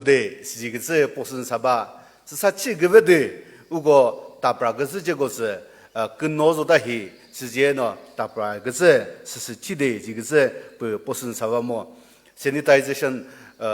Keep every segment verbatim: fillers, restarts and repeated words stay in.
de, sizi kütsü posün saba, süsa chi küve de, uko tapra kütsü ceko sü, uh, küno zota hi, sizi no tapra kütsü, süsü chi de, zi kütsü pü posün saba mo. Sanitization, uh,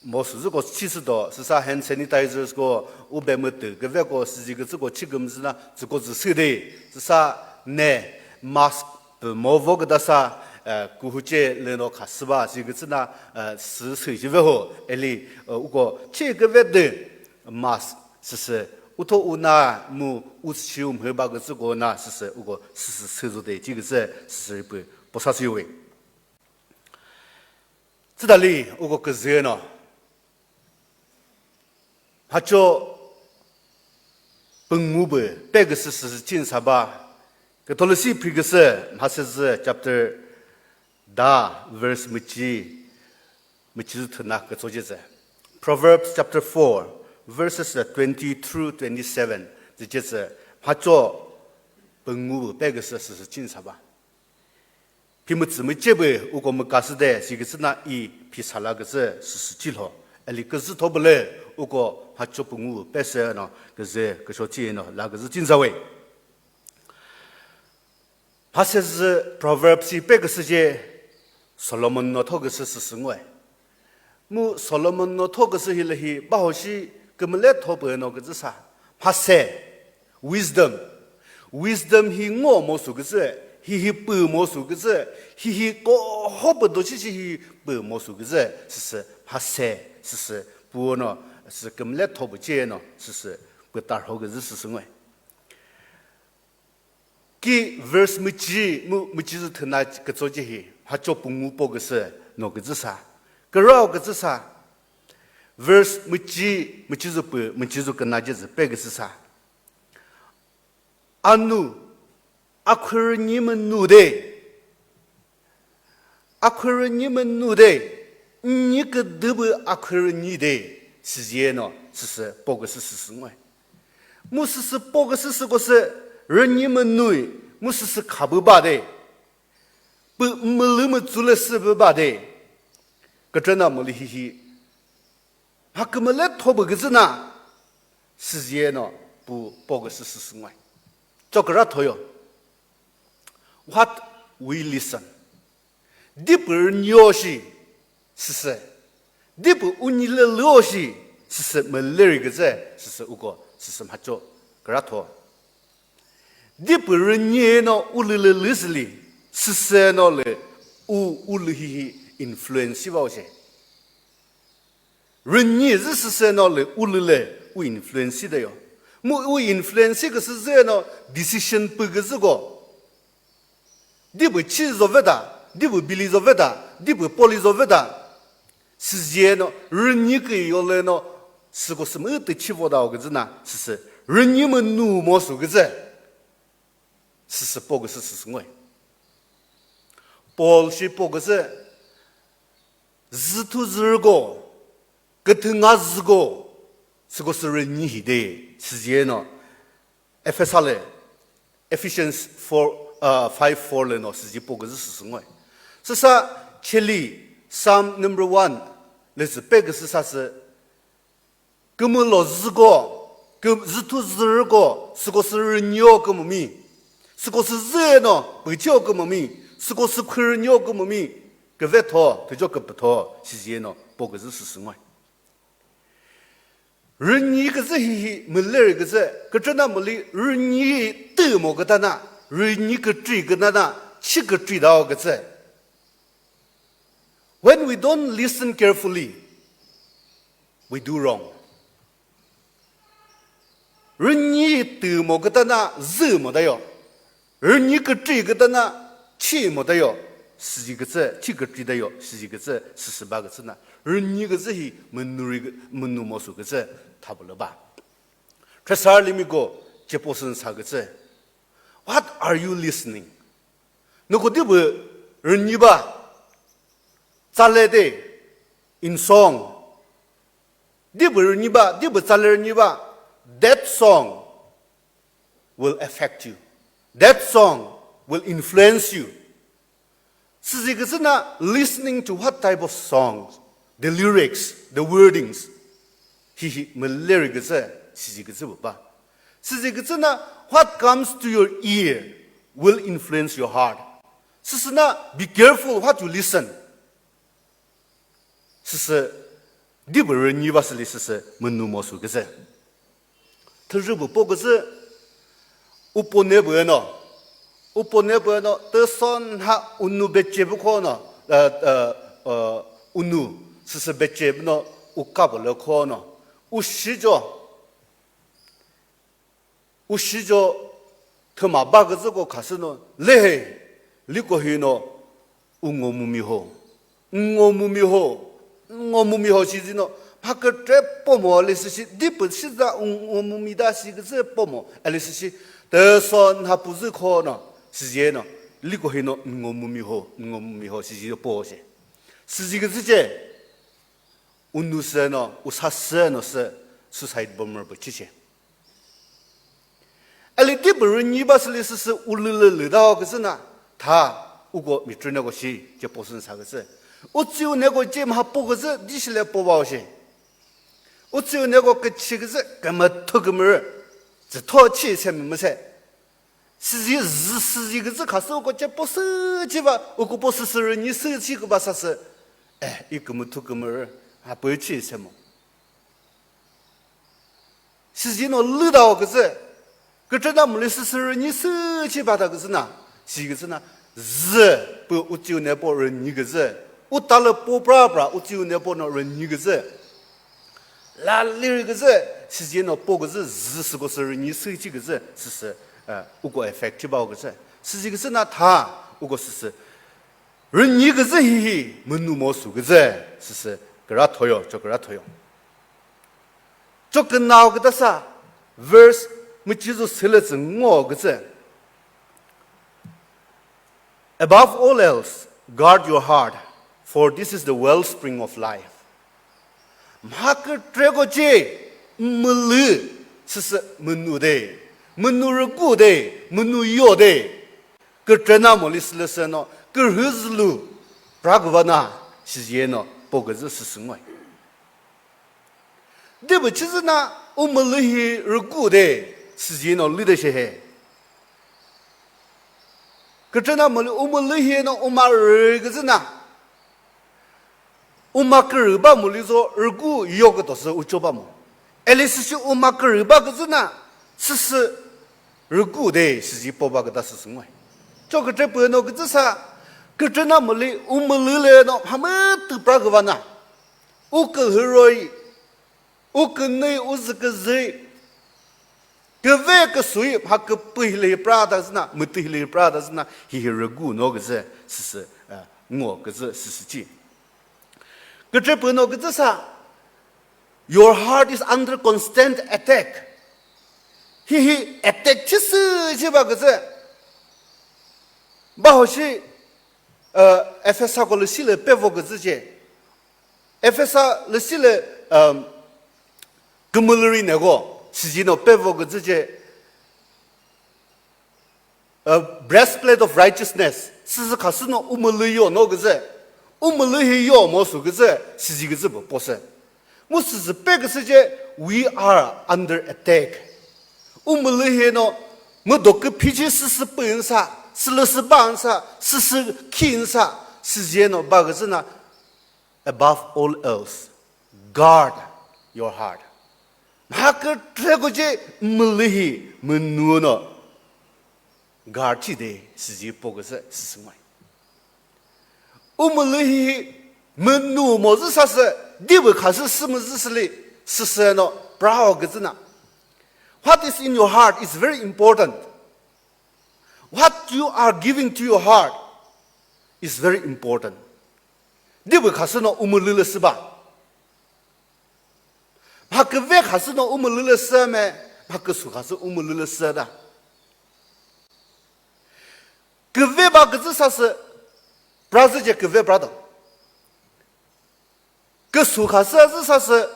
mo süzü ko chi sü do, süsa hand sanitizers ko, ube mütü, küve ko, sizi kütsü ko chi kümzü na, zü ko zü sü de, süsa ne, mask, pü mo vo küta sa, eh, kuhuce lüno khasüba, zi kütsü na, eh, sü sü jive ho, eli, eh, uko chi küve de mask süsü, utho una mu uchi umhü ba kütsü ko na süsü, uko süsü sü zo de, chi kütsü süsü pü posa sü yo we. Tsütali uko küzü no, mhacho püngu pü pe küsü süsü chin saba, Catholic phri küsü, Mhasezü chapter da verse müchi, müchi zü thüna kütso jezü. Proverbs chapter four, verses twenty through twenty-seven, zü jezü, mhacho püngu pü pe küsü süsü chin saba. Phimütsü müce pü uko mükasü de, si kütsü na i phi sala kütsü süsü chilho. Eli küzü tho bülü uko mhacho püngu pesü no küzü küsho chi no la küzü chin zawe. Mhasezü Proverbs si pe küsü ce Solomon no tho küsü süsü ngoe. Mu Solomon no tho küsü hilü hi baho shi kümüle tho pü no kütsü sa. Mhase, wisdom. Wisdom hi ngo mo sü kütsü, hi hi pü mo sü kütsü, hi hi koho pü do shi shi hi pü mo sü kütsü, süsü mhase, süsü pü no, süsü kümüle tho pü che no, süsü pü tarho kütsü süsü ngoe. Ki verse müchi, mu, müchi zü thüna kütso ce hi, mhacho püngu po küsü no kütsü sa. Kürao kütsü sa. Verse müchi, müchi zü pü, müchi zü küna ce zü pe kütsü sa. Anu, akhürü nyi münu de. Akhürü nyi münu de, nyi küdü pü akhürü nyi de, süzie no, süsü po küsü süsü ngoe. Mu süsü po küsü süko sü rünyi münui, mu süsü khabü ba de. Pü mülü mütsu lü sü pü ba de. Kütrenamoli hihi. Mha kümüle tho pü küzü na, süzie no pu po küsü süsü ngoe. Choküra thoyo. What we listen. Dipü rünyo shi, süsü. Dipü unyi lü lüo shi, süsü müleri küzü, süsü uko, süsü mhacho, küra tho. Dipü rünyi no ulü lü lü süli, süsü no lü u, ulü hihi influence va o shi. Rünyi zü süsü no lü ulü lü u influence de yo. Mu u influence küsü zü no decision pü küzü ko. Dipü chi zo veta, dipü bili zo veta, dipü poli zo veta. Süzie no, rünyi kü yo lü no, süko sü mütü chi vo da o küzü na, süsü. Rünyi münu mo sü küzü. Süsü po küsü süsü ngoe. Paul shi po küsü, züthu zürüko, küthü nga züko, süko sü rünyi hi de, süzie no. Efesa lü, Ephesians four, uh, five four lü no, süzi po küzü süsü ngoe. Süsa cheli, Psalm number one, lü zü pe küsü sa sü, kümülo züko, kü-, züthu zürüko, süko sü rünyo kümümi, süko sü zü no, püchio kümümi, süko sü khürünyo kümümi, küvetho, thüjo küpütho, süzie no, po küzü süsü ngoe. Rünyi küzü hihi müleri küzü, kütrenamoli rünyi tü mo kütana, rünyi kütri kütana, chi kütri dao küzü. When we don't listen carefully, we do wrong. Rünyi tü mo kütana zü mo da yo. Rünyi kütri kütana chi mo da yo. Süzi kütsü, chi kütri da yo. Süzi kütsü, süsü ba kütsü na. Rünyi kütsü hi münuri kü-, münu mo sü kütsü thabülü ba. Thesalonika chepo sün sa kütsü. What are you listening? Noko dipü rünyi ba, tsale de, in song. Dipü rünyi ba, dipü tsale rünyi ba, that song will affect you. That song will influence you. Süzi küzü na listening to what type of songs the lyrics, the wordings, hihi müleri küzü, sizi küzü bu ba. Sizi küzü na, what comes to your ear will influence your heart. Süsü na, be careful what you listen. Süsü, di bürü nyi ba süli süsü, münu mo su küzü. Thüzü bu po küzü, upo ne bu no, upo ne bu no, tüson ha unu beche bu ko no, e, e, e, unu, süsü beche bu no, uka bu le ko no, ushijo, ushijo, thüma ba küzü ko khasü no, lehe, liko hi no, ungo mumi ho. Ungo mumi ho. Ungo mumi ho shi zino. Mha kütre pomo le süshi. Dipü shi za ungo mumi da shi küzü pomo. Ale süshi. Tüson ha puzü ko no. Sizi no. Liko hi no ungo mumi ho. Ungo mumi ho. Sizi po shi. Sizi küzü che. Unu sü no. Usa sü no sü. Suicide bomber bu chi che. Eli di bürü nyi ba süli süsü ulülü lü dao küzü na, tha uko mitrüneko shi ce posün sa küzü. Utsiu neko ce mha po küzü di shile po bao shi. Utsiu neko küchi küzü kümüthu kümürü. Zütho chi se mi müse. Sizi zü sizi küzü khasü uko ce posü chi ba, uko posü sürü nyi sü chi küba sasü. Eh, i kümüthu kümürü. Ha pö chi se mo. Sizi no lü dao küzü. Kütüna mülü süsürü nyi sü chi bata küzü na. Si küzü na. Zü pü utsiu nepo rünyi küzü. Utalü po pra pra utsiu nepo no rünyi küzü. La liri küzü. Sizi no po küzü zü süko sürü nyi sü chi küzü. Süsü, e, uko effect chi bao küzü. Sizi küzü na tha uko süsü. Rünyi küzü hihi münu mo su küzü. Süsü kra thoyo, cho kra thoyo. Cho künao küta sa, verse müchizu sülütsü ngo kütsü. Above all else, guard your heart, for this is the wellspring of life. Mha kütreko ce mülü süsü münu de, münu rüku de, münu yo de. Kütrena moli sülüsü no, kürhü zülu, pra küva na, sizi no, po küzü süsü ngoyi. Dibü chizü na umülü hi rüku de, sizi no lide she he. Kütrena moli umülü hi no uma rü küzü na. Uma kürü ba moli zo rüku yo küto sü ucho ba mo. Eli süsü uma kürü ba küzü na, süsü rüku de, sizi po ba küta süsü ngoyi. Cho kütre pü no küzü sa, kütrena moli umülü le no, hamü tüpra küva na. U kühüroi, u künüi, u zü küzüi, küve küsui, mha küpü hile hi pra ta züna, mütü hile hi pra ta züna, hihi rügu no küzü, süsü, eh, ngo küzü, süsü chi. Kütre pü no küzü sa, your heart is under constant attack. Hihi attack chi sü chi ba küzü. Ba ho shi, eh, Efesa ko lü shi lü pevo küzü ce. Efesa lü shi lü, um, kümülüri neko, sizi no pevo küzü ce, uh, breastplate of righteousness, süsü khasü no umülü yo no küzü, umülü hi yo mo su küzü, sizi küzü bu posü. Mu süsü pe küzü ce, we are under attack. Umülü hi no, mu do küphi ce süsü pü nsa, sülüsü ba nsa, süsü khi nsa, sizi no ba küzü na, above all else, guard your heart. Mha kütreko ce mülü hi münu no guard chi de sizi po küzü süsü ngoyi. U mülü hi münu mo zü sasü, dibü khasü sü müzü süli, süsü no prao küzü na. What is in your heart is very important. What you are giving to your heart is very important. Dibü khasü no u mülü lü sü ba. Mha küve khasü no u mülü lü sü me, mha küsu khasü u mülü lü sü da. Küve ba küzü sasü, pra zü ce küve pra do. Küsu khasü zü sasü,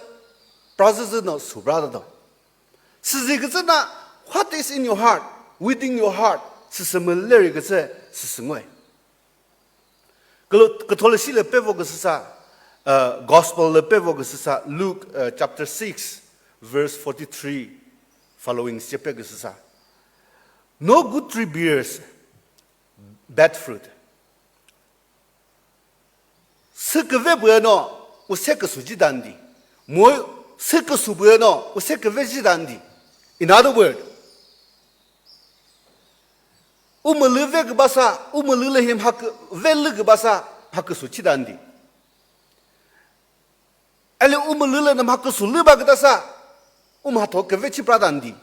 pra zü zü no su pra do. Süzi küzü na, what is in your heart, within your heart, süsü müleri küzü, süsü ngoyi. Külo-, kütho lü shi lü pevo küsü sa, uh, gospel lü pevo küsü sa, Luke, uh, chapter six, verse forty-three following se pe küsü sa. No good tree bears bad fruit. Sü küve bue no, u se küsü ji dandi. Mo sü küsü bue no, u se küve ji dandi. In other words, u mülü ve kübasa, u mülü lü him ha kü-, ve lü kübasa, ha küsü chi dandi. Eli u mülü lü na mha küsü lü ba küta sa, u mha tho küve chi pra dandi.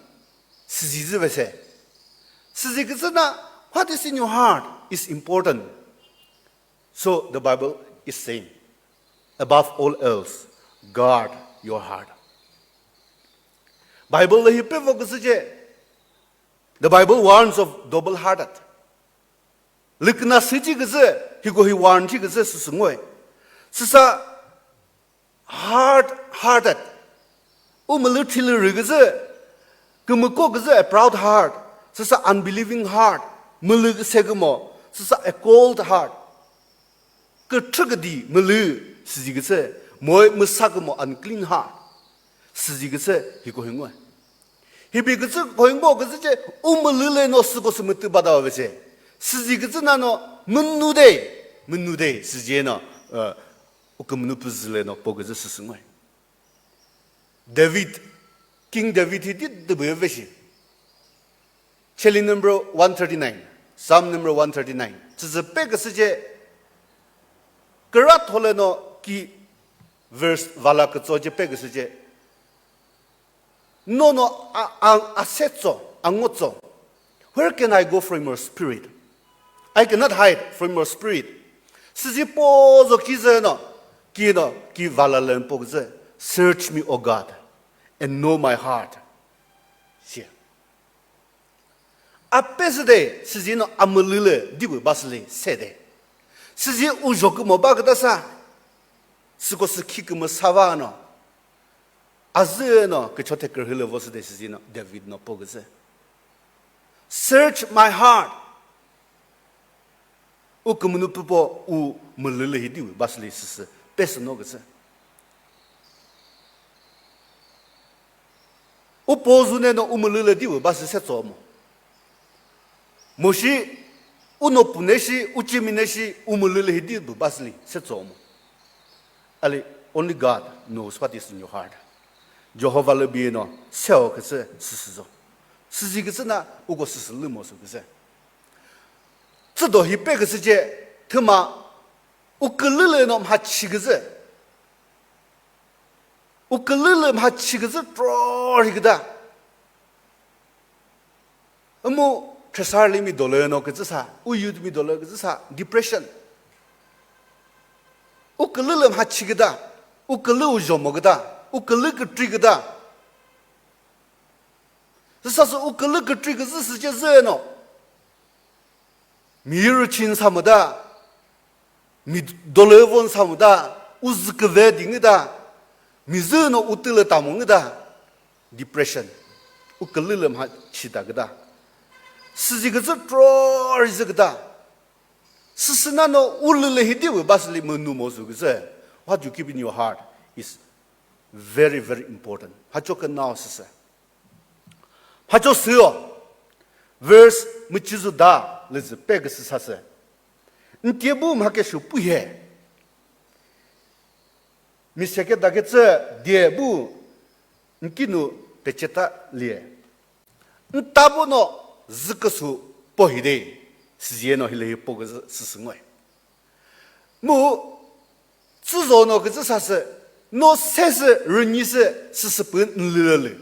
Süzi zü ve se. Süzi küzü na, what is in your heart is important. So the Bible is saying, above all else, guard your heart. Bible lü hi pevo küzü ce, the Bible warns of double-hearted. Lüküna süchi küzü, hiko hi warn chi küzü süsü ngoyi. Süsa hard-hearted. U mülü thilü rü küzü, kümüko küzü a proud heart. Süsa unbelieving heart. Mülü küse kümo. Süsa a cold heart. Küthü küdi mülü süzi küse. Moe müsa kümo unclean heart. Süzi küse hiko hi ngoyi. Hibi küzü koingo küzü ce u mülü lü no süko sü mütü bada ve ce. Süzi küzü na no münu de, münu de süzi no, uh, u kümünu püzü lü no po küzü süsü ngoyi. David, King David hi di de bu ve shi. Cheli number one thirty-nine, Psalm number one thirty-nine. Tsüzü pe küsü ce, kra thole no ki verse vala kütso ce pe küsü ce. No no a, a, a setso, a ngotso. Where can I go from your spirit? I cannot hide from your spirit. Süzi po zo ki zü no, ki no, ki vala lü po küzü. Search me, O God, and know my heart. Shi. A pesü de, süzi no a mülü lü di bu basü li se de. Süzi u zho kümo ba küta sa, süko sü khi kümo sa va no. A zü no, kücho the kürhü lü vo sü de süzi no, David no po küzü. Search my heart. U kümünu püpo u mülü lü hi di bu basü li süsü pesü no küzü. U po zu ne no u mülü lü di bu basü se tso mo. Mo shi u no pu ne shi, u chimi ne shi, u mülü lü hi di bu basü li se tso mo. Ali, only God knows what is in your heart. Jehovah lü bi no seo küzü süsü zo. Süzi küzü na uko süsü lü mo sü küzü. Tsüdo hi pe küsü ce, thüma u külü lü no mha chi küzü. U külü lü mha chi küzü tro ri küta. Mu thresar limi dolü no küzü sa, u youth mi dolü küzü sa, depression. U külü lü mha chi küta, u külü u zho mo küta, u külü kükri küta. Süsa sü u külü kükri küzü süce zü no. Mi yürü chin sa müta, mi dolü von sa müta, u zü küve di ngüta, mi zü no u tülü ta mo ngüta, depression. U külü lü mha chita küta. Süzi küzü tro ri zü küta. Süsü na no u lü lü hi di bu basü li münu mo zü küzü. What you keep in your heart is very, very important. Mha cho künao süsü. Mha cho sü yo. Verse müchi zü da lü zü pe küsü sa sü. N tie bu mha ke shu pu he. Mi se ke da ke tsü die bu n kinu pecheta lie. N ta bu no zü küsü po hi de. Süzi no hi lü hi po küzü süsü ngoyi. Mu, tsü zo no küzü sa sü, no se sü, rünyi sü, süsü pü n lü lü lü.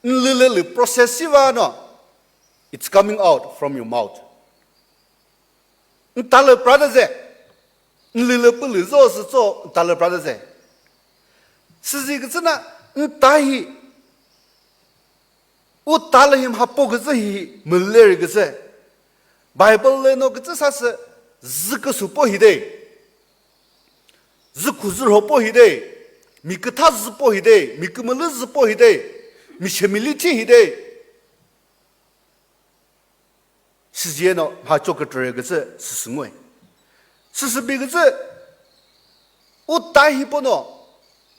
N lü lü lü process shi va no, it's coming out from your mouth. N ta lü pra de ze, n lü lü pü lü zo sü zo, n ta lü pra de ze. Süzi küzü na, n ta hi, u ta lü hi mha po küzü hi mülü ri küzü. Bible lü no küzü sa sü zü küsü po hi de. Zü khu zü rho po hi de. Mi kütha zü po hi de. Mi kümülü zü po hi de. Mi shemili thi hi de. Süzi no mha cho kükre küzü süsü ngoyi. Süsü bi küzü U ta hi pono,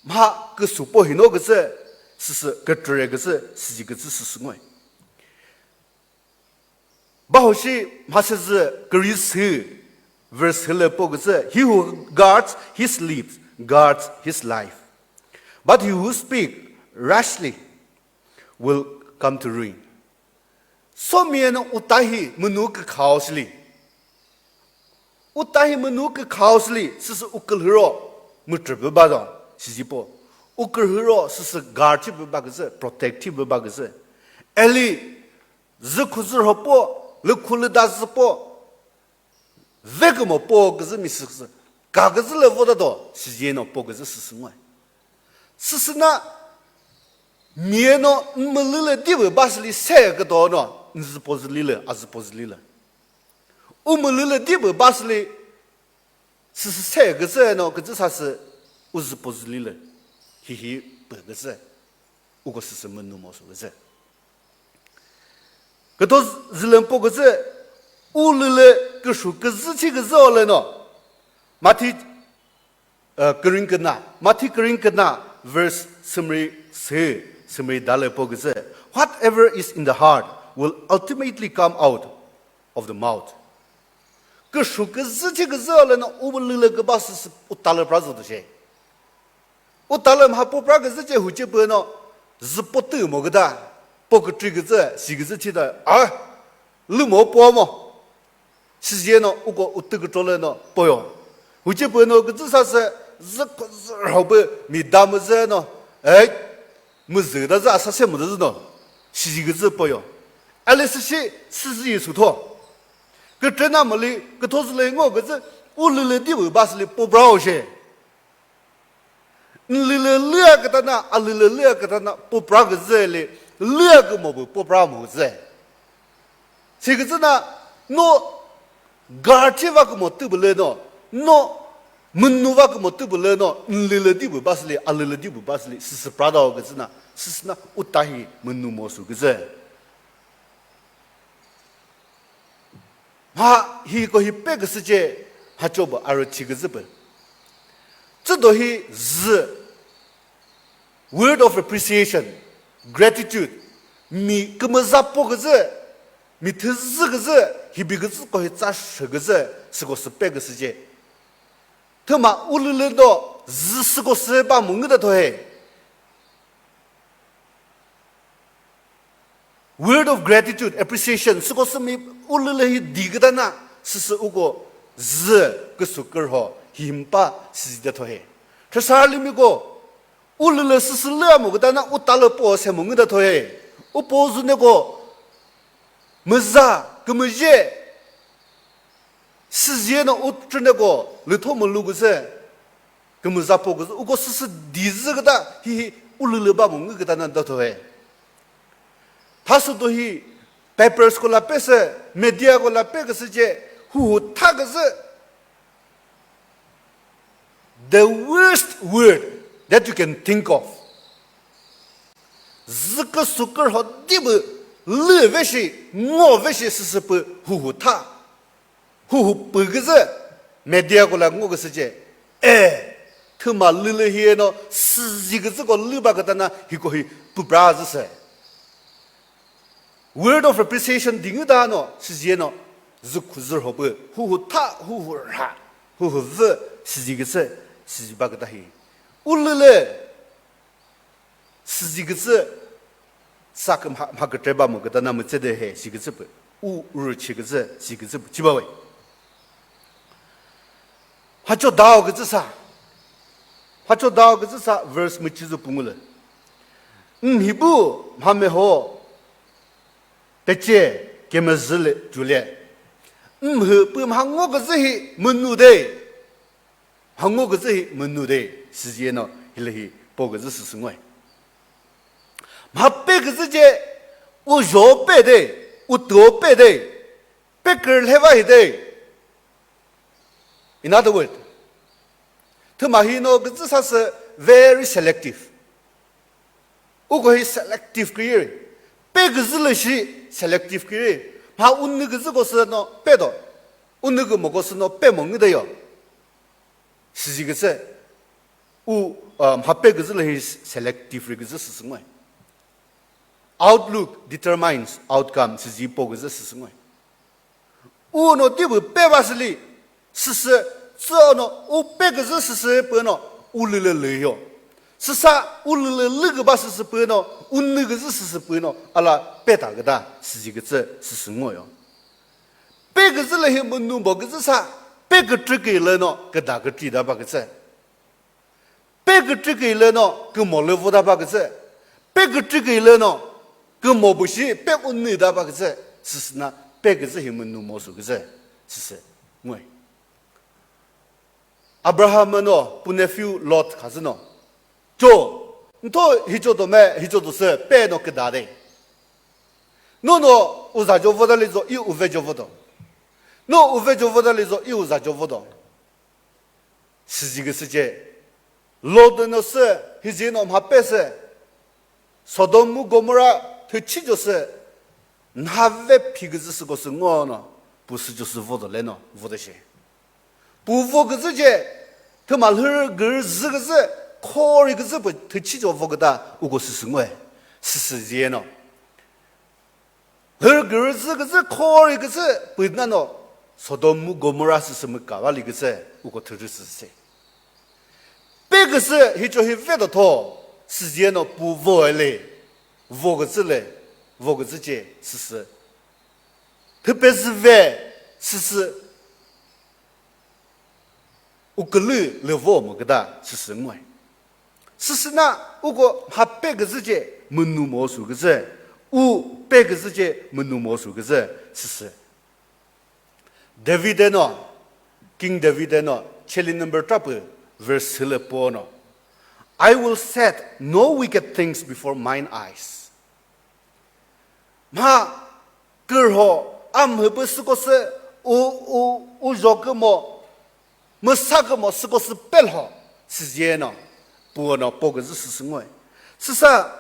mha küsu po hino küzü, süsü kütüre küzü, süzi küzü süsü ngoyi. Bahoshi mhasezü küri sü, verse hile po küzü, "He who guards his lips guards his life. But he who speak rashly will come to ruin." So miyeno u ta hi münu kükhao sili. U ta hi münu kükhao sili, süsü u külhüro, mütrüpü ba do, sizi po. U külhüro, süsü guard thi pü ba küzü, protect thi pü ba küzü. Eli, zü khuzü rho po, lü khulü da zü po. Ve kümo po küzü mi süsü, ka küzü le vo da do, sizi no po küzü süsü ngoyi. Süsü na, miyeno mülü le di pü ba sili se küdo no, nzü po zü lile, azü po zü lile. U mülü le di pü ba sili, süsü se küzü no, küzü sasü u zü po zü lile. Hihi pü küzü. Uko süsü münu mo sü küzü. Küto zü lempo küzü, u lü le küshu küzü thi küzü o le no. Mathi, uh, küring küna, Mathi küring küna, verse sümri sü, sümri da le po küzü. Whatever is in the heart will ultimately come out of the mouth. Küshu küzü thi küzü o le no, u lü le küba süsü u ta le pra zü tü she. U ta le mha po pra küzü che hu che pü no, zü po tü mo küda, po kütri küzü, si küzü thi da, a, lü mo po mo. Sizi no, uko u tü kütro le no, po yo. Hu che pü no, küzü sasü, zü ko zü rho pü, mi da mü zü no, e, mü zü da zü asa se mü da zü no, sizi küzü po yo. A le süshi, süzi yi su tho. Kütre na mü li, kütho zü le ngo küzü, u lü le di pü ba sili po pra o she. N lü le lüa küta na, a lü le lüa küta na, po pra küzü le, lüa kümo pü po pra mo küzü. Si küzü na, no, guard thi va kümo tü pü le no, no, münu va kümo tü pü le no, n lü le di pü ba sili, a lü le di pü ba sili, süsü pra da o küzü na, süsü na, u ta hi münu mo sü küzü. Mha hiko hi pe küsü che, mha chobo arü thi küzü pü. Tsü do hi zü, word of appreciation, gratitude, mi kümüza po küzü, mi thüzü küzü, hibi küzü ko hi tsa shü küzü, süko sü pe küsü che. Thüma u lü le do, zü süko sü ba mu ngü da tho he. Word of gratitude, appreciation, süko sü mi u lü le hi di küta na, süsü uko zü küsu kürho, hi himpa sizi de tho he. Thüsa limiko, u lü le süsü lüa mu küta na, u ta le po se mu ngü da tho he. U po zü neko, müza, kümüzhe, süzhe no u trü neko, lütho mu lu küse, kümüza po küse, uko süsü di zü küta, hi hi u lü le ba mu ngü küta na da tho he. Tha sü do hi papers ko la pe se, media ko la pe küse che, hu hu tha küse. The worst word that you can think of. Zü küsu kürho di pü lü ve shi, ngo ve shi süsü pü hu hu tha. Hu hu pü küzü, media ko la ngo küse che. E, thüma lü lü hi no, süzi küzü ko lü ba küta na, hiko hi pü pra zü se. Word of appreciation di ngü da no, süzi no, zü khu zü rho pü, hu hu tha, hu hu rha, hu hu vü, süzi küzü, süzi ba küta hi. U lü lü, süzi küzü, sa kü mha, mha kütre ba mu küta na mütse de he, si küzü pü. U rü chi küzü, si küzü pü. Chiba we. Mha cho dao küzü sa. Mha cho dao küzü sa, verse müchi zü pü ngü lü. Mhi bu, mha meho, peche, kemezü le, ju le. Mhü pü mha ngo küzü hi, münu de. Mha ngo küzü hi münu de, süzi no, hi le hi po küzü süsü ngoyi. Mha pe küzü che, u zho pe de, u tuo pe de, pe kürlhe va hi de. In other words, thüma hi no küzü sa sü very selective. Uko hi selective kiri. Pe küzü lü shi selective kiri. Mha unü küzü ko sü no pe do. Unü kü mo ko sü no pe mo ngü de yo. Süzi küzü. u, uh, mha pe küzü lü hi selective ri küzü süsü ngoyi. Outlook determines outcome, sizi po küzü süsü ngoyi. U no dibi pe ba süli, süsü, tsü no u pe küzü süsü pü no, u lülü lü yo. Süsa u lülü lü küba süsü pü no, u nü küzü süsü pü no, ala pe ta küta, sizi kütsü süsü ngoyo. Pe küzü lü hi münu mo küzü sa, pe kütrü kü lü no, küda kütri da ba kütsü. Pe kütrü kü lü no, kümo lü vo da ba kütsü. Pe kütrü kü lü no, kümo bu shi, pe u nü da ba kütsü. Süsü na, pe küzü hi münu mo sü kütsü. Süsü, ngoyi. Abraham no, pu nephew Lot khazü no. Cho, ntho hicho to me, hicho to sü, pe no küda de. No no, u za jo vo da li zo, i u ve jo vo do. No u ve jo vo da li zo, i u za jo vo do. Süzi küsü ce. Lot no sü, hizi no mha pe sü. Sodom mu Gomorrah thüchi jo sü. Nha ve phi küzü süko sü ngo no. Pu sü jo sü vo do le no, vo de she. Pu vo küzü ce, thüma lhürü gürü zü küzü, khori küzü pü thüchi jo vo küta uko süsü ngoyi, süsü ziye no. Lhürü gürü zü küzü, khori küzü pü na no, Sodom mu Gomorrah süsü mü kava li küzü uko thürü süsü. Pe küzü hicho hi ve do tho, süziye no pu vo le, vo küzü le, vo küzü ce süsü. Thüpezü ve süsü u külü lü vo mo küta süsü ngoyi. Süsü na uko mha pe küzü ce münu mo sü küzü, u pe küzü ce münu mo sü küzü süsü. David no, King David no, cheli number trapü verse lü po no. I will set no wicked things before mine eyes. Mha kürho, a mhü pü süko sü, u, u, u zho kümo, müsa kümo süko sü pelho, süziye no, pu no, po küzü süsü ngoyi. Süsa,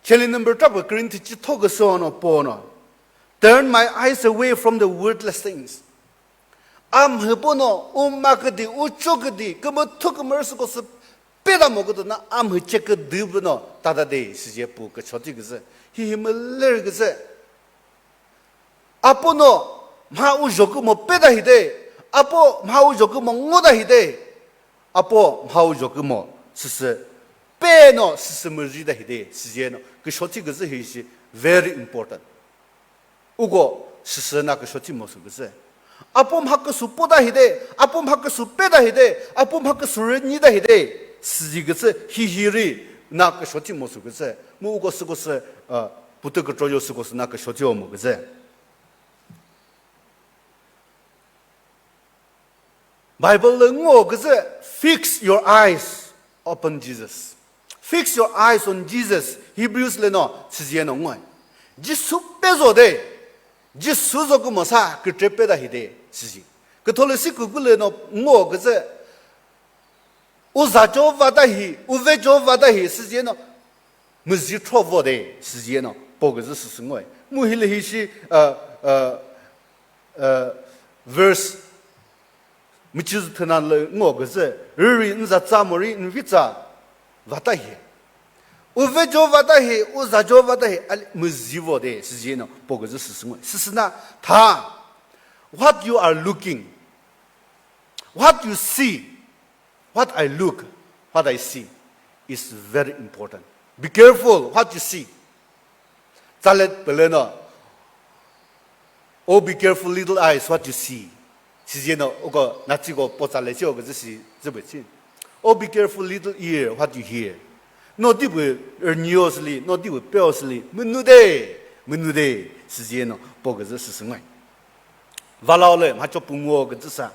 cheli number trapü Korinthi chitho küsü no, po no. Turn my eyes away from the worthless things. A mhü pü no, u ma küdi, u cho küdi, kümüthu kümürü süko sü peta mo küdo na, a mhü che küdi pü no, tata de, süce pu kücho thi küzü. Hi hi mülü küzü. Apo no, mha u zho kümo peta hi de. Apo mha u zho kümo ngo ta hi de. Apo mha u zho kümo, süsü. Pe no, süsü müri ta hi de, süce no. Kücho thi küzü hi shi, very important. Uko süsü na küsho thi mo sü küzü. Apo mha küsü po ta hi de, apo mha küsü pe ta hi de, apo mha küsü rünyi ta hi de, süzi küzü hi hi ri na küsho thi mo sü küzü. Mu uko süko sü, uh, putü kükro yo süko sü na küsho thi o mo küzü. Bible lü ngo küzü, fix your eyes upon Jesus. Fix your eyes on Jesus. Hebrews lü no, süzi no ngoyi. Jisu pe zo de. Jisu zo kümo sa, kükre pe ta hi de, süzi. Kütho lü si kükü lü no ngo küzü. U za cho va ta hi, u ve cho va ta hi, süzi no. Müzi tro vo de, süzi no. Po küzü süsü ngoyi. Mu hi lü hi shi, uh, uh, uh, verse, mi chizu thüna lü ngo küzü, riri nza tsa mori nvi tsa vata hi. U ve jo vata hi, u za jo vata hi, ali müzi vo de, süzi no, po küzü süsü ngo. Süsü na, tha, what you are looking, what you see, what I look, what I see is very important. Be careful what you see. Tsalet pele no. Oh, be careful, little eyes, what you see. Sizie no, oko natsi ko po tsale si, oko zisi, zibe si. Oh, be careful, little ear, what you hear. No dibu, er, nyo sili, no dibu, peo sili, menu de, menu de, sizie no, po ke zisi ngoi. Valao le, mhacho pungo ke zisa.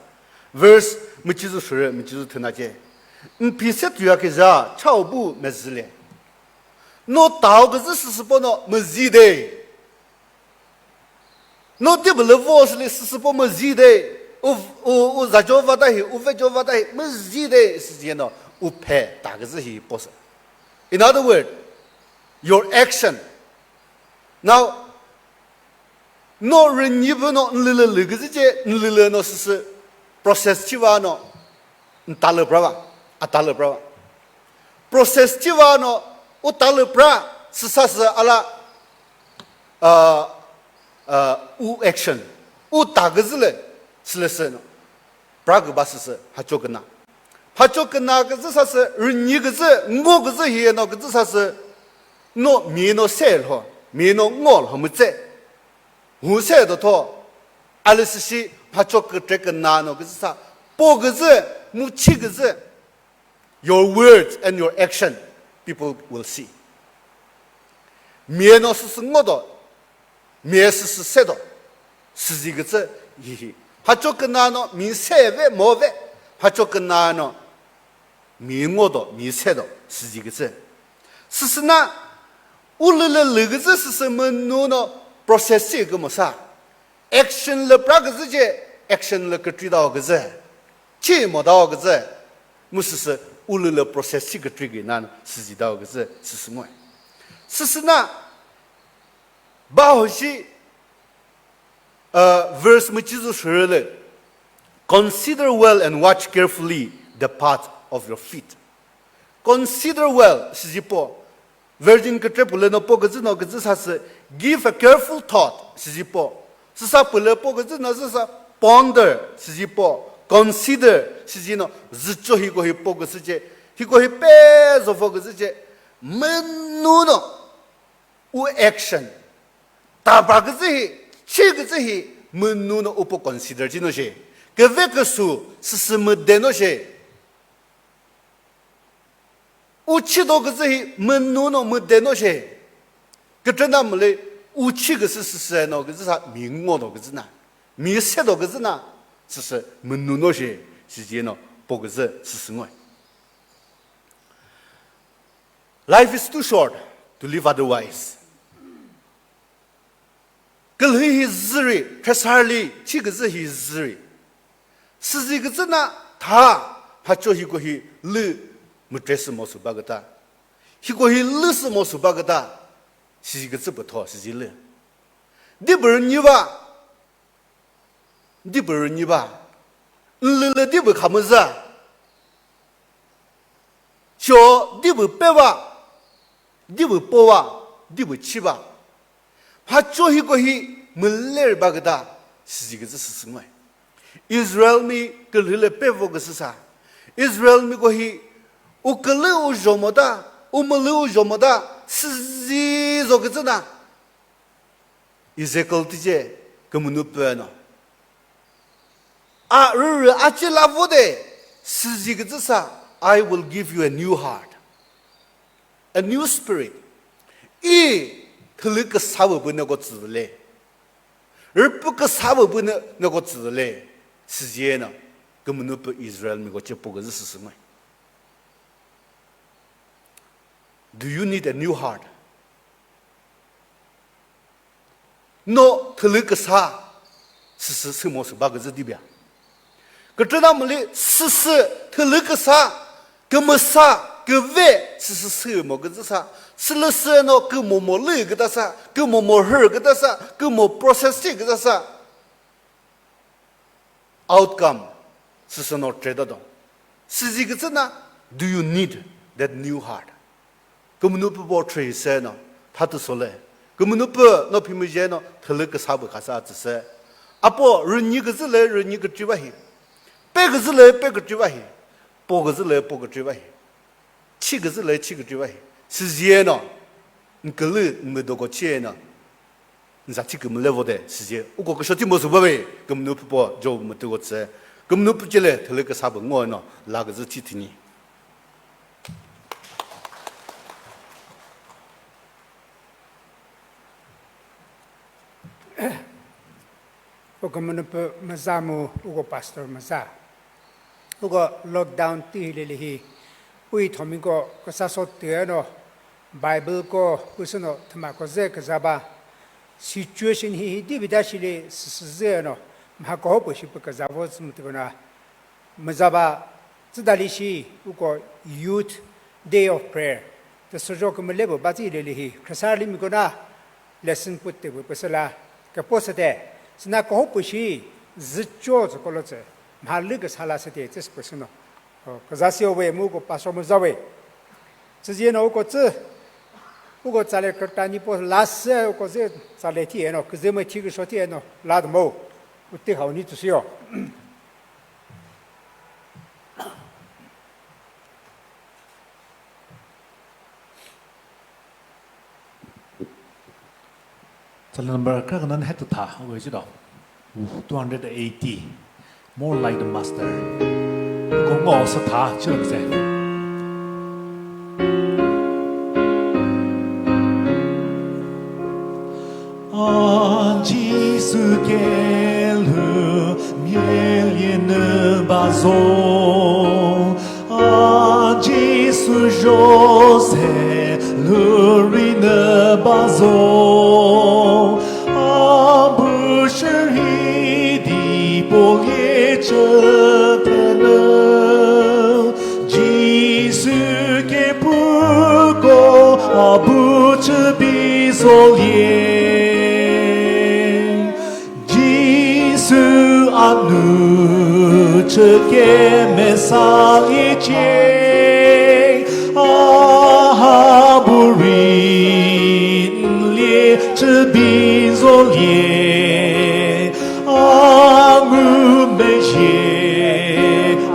Verse, michizu shure, michizu thenache. Mpise tuya ke za, chao bu mezile. No tao ke zisi sipo no, mezide. No dibu le vo sili sisipo mezide. U, u, u za jo vata hi, u ve jo vata hi, mezide, sizie no, u phe, ta ke zi hi po se. In other words, your action. Now, no rinyi bu no nlile le ke zi je, nlile no sisi process chiva no, nta le brava. Atalü pra. Process thiva no u talü pra, süsa sü ala, uh, uh, u action. U ta küzü le, sülesü no. Pra küba süsü, hacho küna. Hacho küna küzü sasü, rünyi küzü, ngo küzü hiye no küzü sasü, no mi no se lho, mi no ngo lho mütse. Hu se do tho, alü süshi, hacho kütre küna no küzü sa, po küzü, mu chi küzü. Your words and your action, people will see. Mie no süsü ngo do, mie süsü se do, süzi kütsü hihi. Hacho küna no mi se ve mo ve, hacho küna no mi ngo do, mi se do, süzi kütsü. Süsü na, ulülü lü kütsü süsü münu no process si kümo sa. Action lü pra küzü ce, action lü kükri dao küzü. Chi mo dao küzü. Mu süsü ulülü process chi kükri kü nan süzi dao küzü süsü ngoyi. Süsü na, ba ho shi, uh, verse mu chi zu shürü lü, "Consider well and watch carefully the path of your feet." Consider well, süzi po. Virgin kükre pule no po küzü no küzü sasü, give a careful thought, süzi po. Süsa pule po küzü no süsa ponder, süzi po. Consider, süzi no, zücho hiko hi po küzü ce, hiko hi pe zo po küzü ce, münu no, u action. Taba küzü hi, chi küzü hi, münu no upo consider chi no she. Küve küsu, süsü müde no she. U chi do küzü hi münu no müde no she. Kütrena mülü u chi küsü süsü no küzü sa mi ngo do küzü na. Mi se do küzü na. Süsü münu no she. Süzi no po küzü süsü ngoyi. Life is too short to live otherwise. Külhü hi züri, khresarli, chi küzü hi züri. Süzi küzü na tha, hacho hiko hi lü mütre sü mo sü ba küta. Hiko hi lü sü mo sü ba küta. Süzi küzü pütho, süzi lü. Di bürü nyi ba. Di bürü nyi ba. Nlülü di bü khamüza. Cho di bü pe ba. Di bü po ba, di bü chi ba. Hacho hiko hi müleri ba küta, süzi küzü süsü ngoyi. Israel mi külhü le pe vo küsü sa. Israel miko hi u külü u zho mo ta, u mülü u zho mo ta, süzi zo küzü na. Ezekiel tüce kümünu püeno. A rürü a ce la vo de, süzi küzü sa, "I will give you a new heart, a new spirit." I thülü küsa vü pü neko tsüvüle. Rüpü küsa vü pü ne-, neko tsüvüle. Süzieno, kümünu pü Israel miko ce po küzü süsü ngoyi. Do you need a new heart? No thülü küsa süsü sümo sü ba küzü dibia. Kütüna müli süsü thülü küsa, kümüsa, küve süsü sümo küzü sa, sülüsü no kümomo lü küta sa, kümomo hür küta sa, kümo process chi küta sa. Outcome, süsü no trade do. Süzi kütsü na, do you need that new heart? Kümünu pü po trade se no, thatü sole. Kümünu pü no phimüzhe no, thülü küsa bü khasa atsü se. Apo, rünyi kütsü le, rünyi kütri vahi. Pe kütsü le, pe kütri vahi. Po kütsü le, po kütri vahi. Chi küzü le, chi kütri vahi. Süzie no, nkülü, nmüdoko chie no, nza chi kümüle vo de, süzie. Uko küsho ti mo sü babe, kümünu pü po, Job mütüko tse. Kümünu pü chile, thülü küsa bü ngo no, la küzü chi thini. Uko münüpü müza mu, uko pastor müza. Uko lockdown ti hileli hi, ui thomiko küsa so tüeno, Bible ko püsüno thümako ze küzaba, situation hi hi di bida shili süsü züeno, mha koho pü shi pü küzavo zümtüko na, müzaba, tsüdali shi uko Youth Day of Prayer. Te sojo kümüle bu batsi leli hi, Khrisarli miko na lesson put te bu püsüla, küpo sete, sina koho pü shi, zücho zü kolo tsü, mhalü küsala sete, tsü püsüno. O, küzasi ove mu ko pastor mu zave. Tsüzi no uko tsü, uko tsale kürtani po last uko zü tsale thi eno, küzü mü thi küsho thi eno, lad mo, uti hau ni tsusiyo. Tsale number kra kanan het tha, uwe jido. Two hundred eighty. More like the master. Ko ngo sa tha chilse. A Jisu ke lu mie lie nü ba zo. A Jisu jo se lu ri nü ba zo. A bu sheri di po lie chü te nü. Jisu ke pu ko a bu chü bi zo lie. Jisu a nu chü ke mesa lie che, a ha bu ri lie chü bi zo lie, a ngu me je,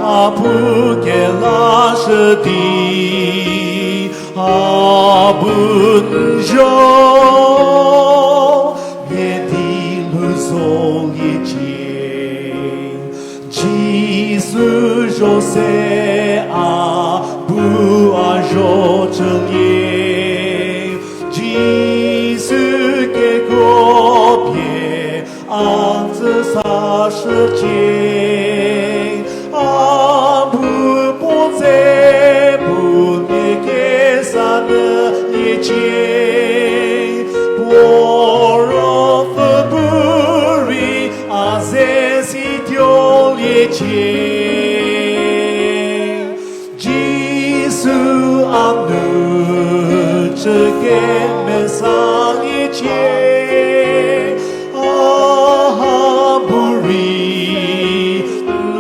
a pu ke la shü di. A bun jo, mie di lu zo lie che. Jisu jo se a bu a jo chü lie. Jisu ke ko pie a tsü sa shü che, a bu po ze bu ne ke sa nü ye che, po ro fü bu ri a ze si tyo ye che. Jisu a nu chü ke mesa lie che, a ha bu ri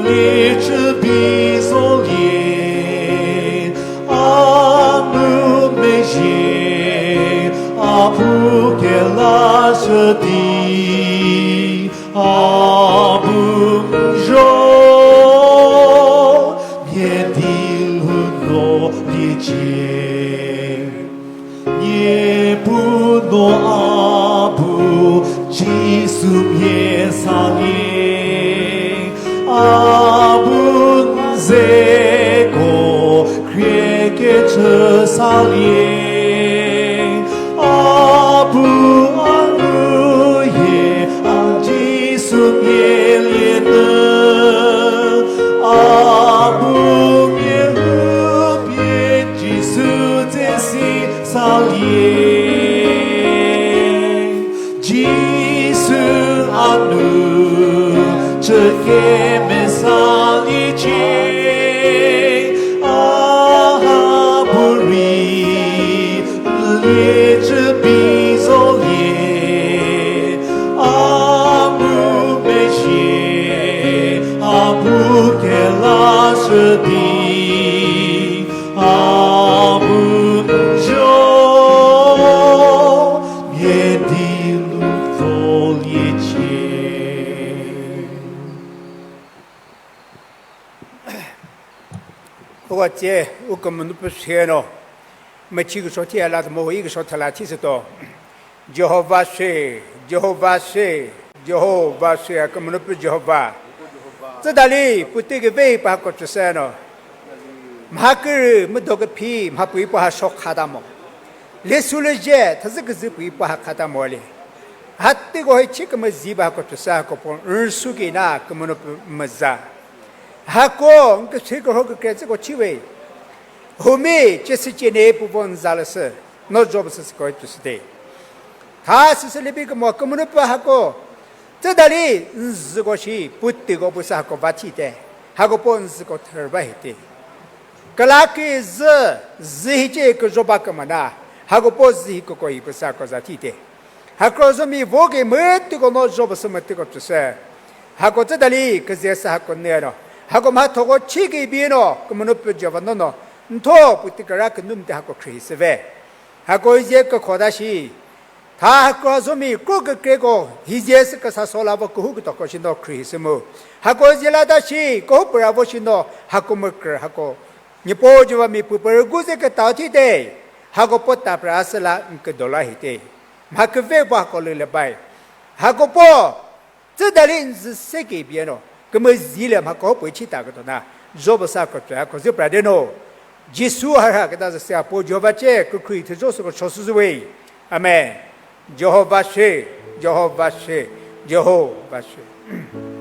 lie chü bi zo lie, a nu me je, a pu ke la shü di. A bu jo, mie di lu no lie che. Mie pu no a bu Jisu mie sa lie. A bu ze ko Khrie ke chü sa lie, a bu a ngu ye, a Jisu mie lie nü, a bu mie lu pie Jisu ze si sa lie. Jisu a nu chü ke mesa lie che, a ha bu ri lie chü bi zo lie, a mu me je, a bu ke la shü di. A bu jo, mie di lu zo lie che. Uko che, u kümünu pü sheno. Mechi küsho thi ala mo, i küsho thala thi sü to. Jehova she, Jehova she, Jehova she, a kümünu pü Jehova. Tsüdali, puti ke vei pa ko tsüseno. Mha kürü, mha do ke phi, mha pui pa ha shok khata mo. Le su le je, thazü küzü pui pa ha khata mo le. Hati ko he chi kümüzi ba ko tsüsa ko po, nsu ki na kümünu pü müza. Hako, nke siko ho ke kre tsiko chiwe. Humi, chesi chene pu von zalese. No job se siko tu site. Tha sisi libi ke mo kümünu pü hako. Tsüdali, nziko shi, puti ko pusa hako vathi te. Hako po nziko therba hite. Kalaki zü, zü hiche ke joba kümana. Hako po zü hiko ko hi pusa ko zathi te. Hakro zomi voge mütüko no job se mütüko tsüse. Hako tsüdali küzesa hako neno. Hako mha thoko chiki bino, kümünu pü Jehova nono, ntho pütü kara künüm te hako khri süve. Hako ize kükhoda shi, tha hako zomi kro kükre ko, hize sü kasa sola vo kuhu kütoko shino khri sümu. Hako ize la da shi, kuhu püra vo shino, hako mükre, hako. Nyepo Jehova mi püpürü guze kütao thi te, hako po tapra asüla nküdola hi te. Mha küve po hako lü le bai. Hako po, tsü dali nzü seki bieno, kümüzile mhako pü chita kütona, Job sa ko tsaya ko zü pradeno. Jisu hara küta zü sia po Jehova che, kükri thü Job ko chosu züwe. Amen. Jehova she, Jehova she, Jehova she.